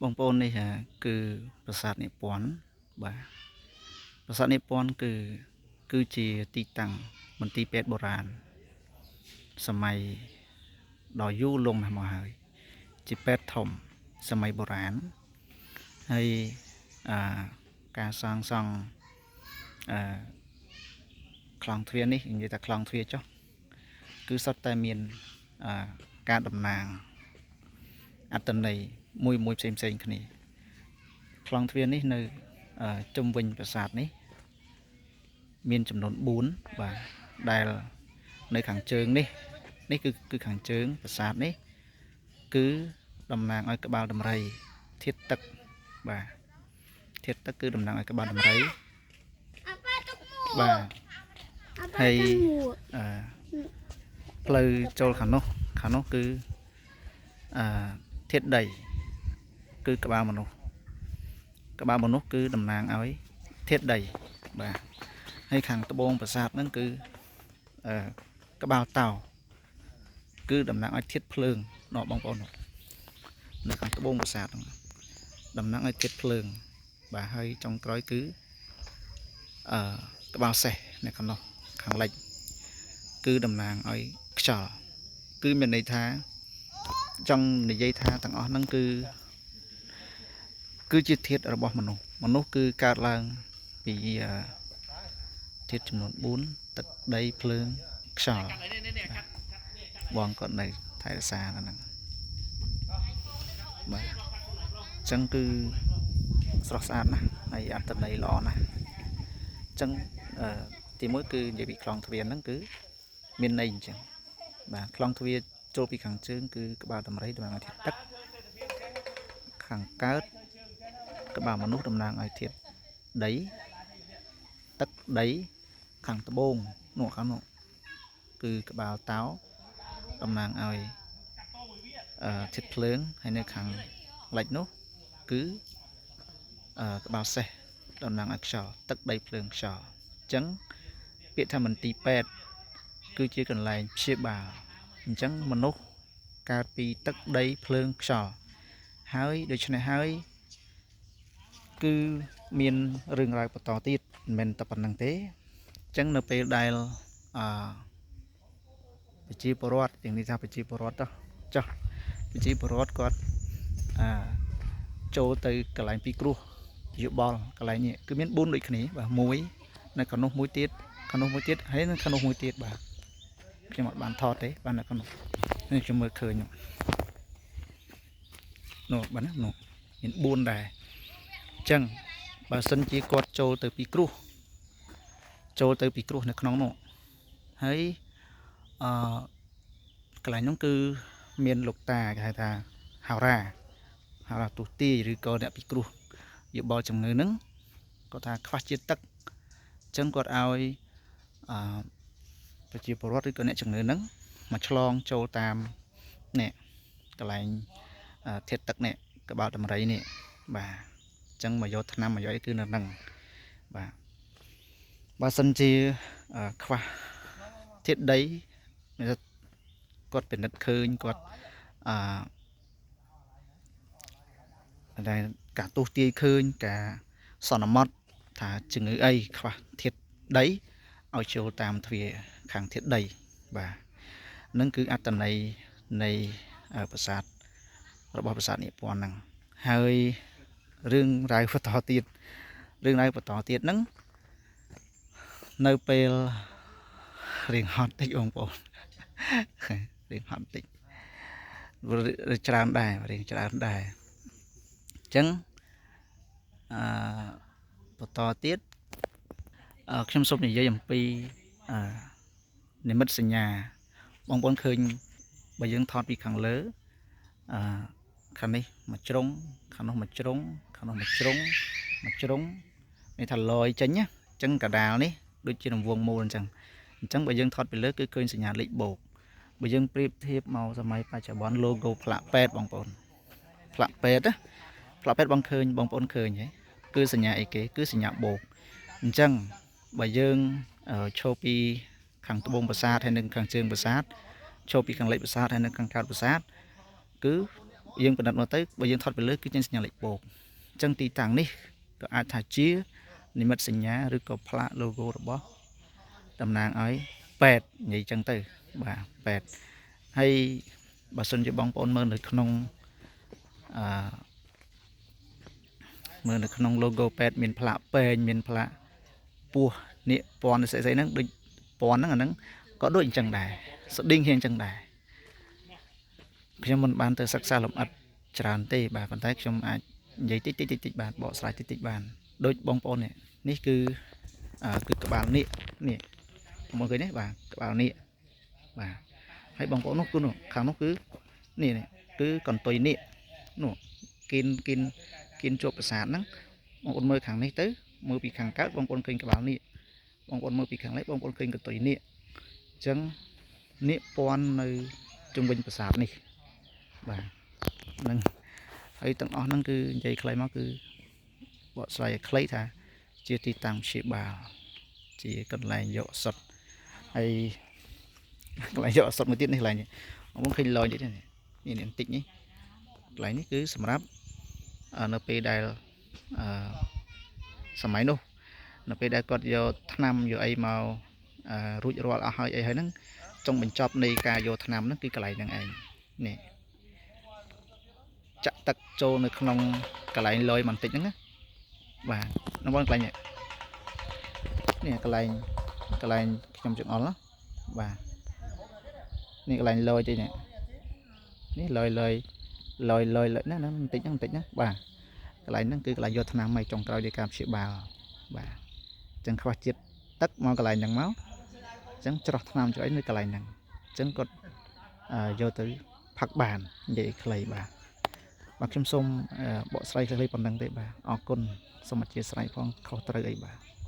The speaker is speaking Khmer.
បងប្អូននេះគឺប្រាសាទនាគព័ន្ធបាទប្រាសាទនាគព័ន្ធគឺជាទីតាំងមន្ទីរពេទ្យបុរាណសម័យដ៏យូរលង់ណាស់មកហើយជាពេទ្យធំសម័យបុរាណហើយអឺការសាងសង់អឺក្លងទ្វារនេះនិយាយថាក្លងទ្វារចុះគឺសុទ្ធតែមានអឺការតំណាងអត្តន័យមួយមួយផ្សេងផ្សេងគ្នាក្លងទ្វារនេះនៅជុំវិញប្រាសាទនេះមានចំនួន4បាទដែលនៅខាងជើងនេះនេះគឺខាងជើងប្រាសាទនេះគឺតំណាងឲ្យក្បាលដំរីធាតុទឹកបាទធាតុទឹកគឺតំណាងឲ្យក្បាលដំរីបាទហើយអឺផ្លូវចូលខាងនោះខាងនោះគឺអឺធាតុដីគឺក្បាលមនុស្សក្បាលមនុស្សគឺតំណាងឲ្យធាតុដីបាទហើយខាងត្បូងប្រាសាទហ្នឹងគឺអឺក្បាលតោគឺតំណាងឲ្យធាតុភ្លើងដល់បងប្អូននៅខាងត្បូងប្រាសាទហ្នឹងតំណាងឲ្យធាតុភ្លើងបាទហើយចុងក្រោយគឺអឺក្បាលសេះនៅខាងនោះខាងលិចគឺតំណាងឲ្យខ្យល់គឺមានន័យថាចង់និយាយថាទាំងអស់ហ្នឹងគឺជាធាតុរបស់មនុស្សមនុស្សគឺកើតឡើងពីធាតុចំនួន4ទឹកដីភ្លើងខ្យល់បងគាត់នៅថែរក្សាហ្នឹងបាទអញ្ចឹងគឺស្រស់ស្អាតណាស់ហើយអត្ថន័យល្អណាស់អញ្ចឹងទីមួយគឺនិយាយពីក្លងទ្វារហ្នឹងគឺមានន័យអញ្ចឹងបាទក្លងទ្វារចូលពីខាងជើងគឺក្បាលដំរីតំណាងឲ្យធាតុទឹកខាងកើតក្បាលមនុស្សតំណាងឲ្យធាតុដីទឹកដីខាងត្បូងនោះខាងនោះគឺក្បាលតោតំណាងឲ្យធាតុភ្លើងហើយនៅខាងលិចនោះគឺក្បាលសេះតំណាងឲ្យខ្យល់ទឹកដីភ្លើងខ្យល់អញ្ចឹងពាក្យថាមន្ទីរពេទ្យគឺជាកន្លែងព្យាបាលអញ្ចឹងមនុស្សកើតពីទឹកដីភ្លើងខ្យល់ហើយដូច្នេះហើយគឺមានរឿងរ៉ាវបន្តទៀតមិនមែនតែប៉ុណ្្នឹងទេអញ្ចឹងនៅពេលដែលអឺប្រជាពលរដ្ឋយ៉ាងនេះថាប្រជាពលរដ្ឋទៅចុះប្រជាពលរដ្ឋគាត់អឺចូលទៅកន្លែងពីគ្រោះយោបល់កន្លែងនេះគឺមាន4ដូចគ្នាបាទមួយនៅខាងនោះមួយទៀតខាងនោះមួយទៀតហើយនៅខាងនោះមួយទៀតបាទខ្ញុំអត់បានថតទេបាទនៅខាងនោះនេះខ្ញុំមើលឃើញនោះបាទណានោះមាន4ដែរអញ្ចឹងបើសិនជាគាត់ចូលទៅពីគ្រោះចូលទៅពីគ្រោះនៅក្នុងនោះហើយអឺកន្លែងនោះគឺមានលោកតាគេហៅថាហោរាហោរាទុទាយឬក៏អ្នកពិគ្រោះយោបល់ជំងឺហ្នឹងគាត់ថាខ្វះជាតិទឹកអញ្ចឹងគាត់ឲ្យអឺប្រជាពលរដ្ឋឬក៏អ្នកជំងឺហ្នឹងមកឆ្លងចូលតាមនេះកន្លែងធាតុទឹកនេះក្បាលដំរីនេះបាទអញ្ចឹងមកយកថ្នាំមកយកអីគឺនៅហ្នឹងបាទបើសិនជាខ្វះធាតុដីគាត់ពិនិត្យឃើញគាត់អឺតែការទស្សទាយឃើញការសន្មត់ថាជំងឺអីខ្វះធាតុដីឲ្យចូលតាមទ្វារខាងធាតុដីបាទនឹងគឺអត្តន័យនៃប្រាសាទរបស់ប្រាសាទនាគព័ន្ធហ្នឹងហើយរឿងរ៉ាវបន្តទៀតរឿងរ៉ាវបន្តទៀតហ្នឹងនៅពេលរៀងហត់តិចបងប្អូនរៀងហត់តិចច្រើនដែររៀងច្រើនដែរអញ្ចឹងអឺបន្តទៀតខ្ញុំសូមនិយាយអំពីអឺនិមិត្តសញ្ញាបងប្អូនឃើញបើយើងថតពីខាងលើអឺខាងនេះមួយជ្រុងខាងនោះមួយជ្រុងខាងនោះមួយជ្រុងមួយជ្រុងនេះថាលយចេញណាអញ្ចឹងកដាលនេះដូចជារង្វង់មូលអញ្ចឹងអញ្ចឹងបើយើងថតពីលើគឺឃើញសញ្ញាលេខបូកបើយើងប្រៀបធៀបមកសម័យបច្ចុប្បន្ន logo ផ្លាកពេទ្យបងប្អូនផ្លាកពេទ្យណាផ្លាកពេទ្យបងឃើញបងប្អូនឃើញហ៎គឺសញ្ញាអីគេគឺសញ្ញាបូកអញ្ចឹងបើយើងឈរពីខាងត្បូងប្រាសាទហើយនិងខាងជើងប្រាសាទឈរពីខាងលិចប្រាសាទហើយនិងខាងកើតប្រាសាទគឺ យើងពិនិត្យមើលទៅបើយើងថតពីលើគឺចេញសញ្ញាលេខបូកអញ្ចឹងទីតាំងនេះក៏អាចថាជានិមិត្តសញ្ញាឬក៏ផ្លាក logo របស់តំណាងឲ្យពេទ្យនិយាយអញ្ចឹងទៅបាទពេទ្យហើយបើសិនជាបងប្អូនមើលនៅក្នុងអឺមើលនៅក្នុង logo ពេទ្យមានផ្លាកពេងមានផ្លាកពោះនាគពណ៌ស្អីស្អីហ្នឹងដូចពណ៌ហ្នឹងអាហ្នឹងក៏ដូចអញ្ចឹងដែរស្ដៀងគ្នាអញ្ចឹងដែរខ្ញុំមិនបានទៅសិក្សាលម្អិតច្រើនទេបាទប៉ុន្តែខ្ញុំអាចនិយាយតិចតិចតិចតិចបាទបកស្រាយតិចតិចបានដូចបងប្អូននេះនេះគឺអឺគឺក្បាលនាគនេះបងប្អូនឃើញទេបាទក្បាលនាគបាទហើយបងប្អូននោះគឺនោះខាងនោះគឺនេះនេះគឺកន្ទុយនាគនោះគៀនគៀនគៀនជាប់ប្រាសាទហ្នឹងបងប្អូនមើលខាងនេះទៅមើលពីខាងកើតបងប្អូនឃើញក្បាលនាគបងប្អូនមើលពីខាងលិចបងប្អូនឃើញកន្ទុយនាគអញ្ចឹងនាគពន់នៅជុំវិញប្រាសាទនេះបាទហ្នឹងហើយទាំងអស់ហ្នឹងគឺនិយាយខ្លីមកគឺបកស្រាយឲ្យខ្លីថាជាទីតាំងព្យាបាលជាកន្លែងយកឱសថហើយកន្លែងយកឱសថមួយទៀតនេះកន្លែងនេះបងប្អូនឃើញលយទៀតនេះនេះបន្តិចនេះកន្លែងនេះគឺសម្រាប់នៅពេលដែលអឺសម័យនោះនៅពេលដែលគាត់យកថ្នាំយកអីមករួចរាល់អស់ហើយអីហើយហ្នឹងចុងបញ្ចប់នៃការយកថ្នាំហ្នឹងគឺកន្លែងហ្នឹងឯងនេះចាក់ទឹកចូលនៅក្នុងកន្លែងលយបន្តិចហ្នឹងណាបាទនៅបងកន្លែងនេះនេះកន្លែងកន្លែងខ្ញុំចង្អុលណាបាទនេះកន្លែងលយតិចនេះនេះលយលយលយលយលយណាណាបន្តិចហ្នឹងបន្តិចណាបាទកន្លែងហ្នឹងគឺកន្លែងយកថ្នាំឲ្យចុងក្រោយនៃការព្យាបាលបាទអញ្ចឹងខ្វះជាតិទឹកមកកន្លែងហ្នឹងមកអញ្ចឹងច្រោះថ្នាំច្រោះអីនៅកន្លែងហ្នឹងអញ្ចឹងគាត់យកទៅផឹកបាននិយាយខ្លីបាទបាទខ្ញុំសូមបកស្រាយខ្លីៗប៉ុណ្្នឹងទេបាទអរគុណសូមអធ្យាស្រ័យផងខុសត្រូវអីបាទ។